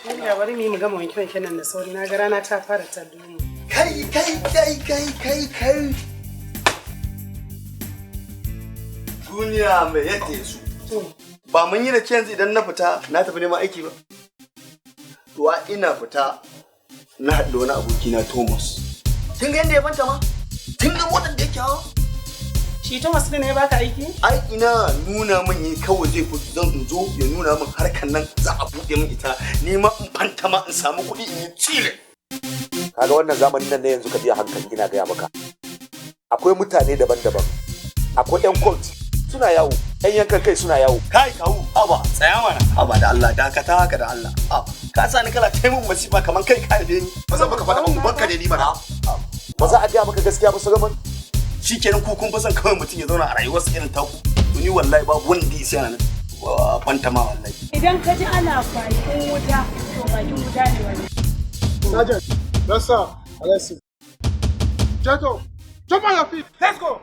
Yanda bari mu yi mu gama wanke-wanken nan da sauri, na ga rana ta fara tallo mu. Kai, kai, kai, kai, kai, kai. Duniya mai yadda ya so. Ba mun yi da ce yanzu idan na fita na tafi neman aiki ba. To a ina fita na haɗu da wani aboki na Thomas. Kin ga yadda ya banta ma? Kin ga motar da yake hawa? Shi Thomas ne ya baka aiki? Ai ina nuna min yi kawai zai fito zan in zo ya nuna min harkan nan za a buɗe min ita, ni ma in fanta ma in samu kuɗi in yi cile. Kaga wannan zamanin nan ne yanzu, ka biya hankali, ina gaya maka. Akwai mutane daban-daban. Akwai yan cult suna yawo, yan yankan kai suna yawo. Kai kawu, haba, tsaya mana. Haba da Allah, dakata haka da Allah. Haba, ka sa ni kana taimun masifa kaman kai ka haife ni. Ba zan maka faɗa ba, ubanka ne ni mana. Ba za a gaya maka gaskiya ba, Solomon. Shikenan, ku kun fi son kawai mutum ya zauna a rayuwarsa irin taku. To ni wallahi babu wanda ya sai nan fanta ma wallahi. Idan ka ji ana bakin wuta, to bakin wuta ne wani. Sergeant, yes sir, arrest him. Jacob, jump on your feet. Let's go.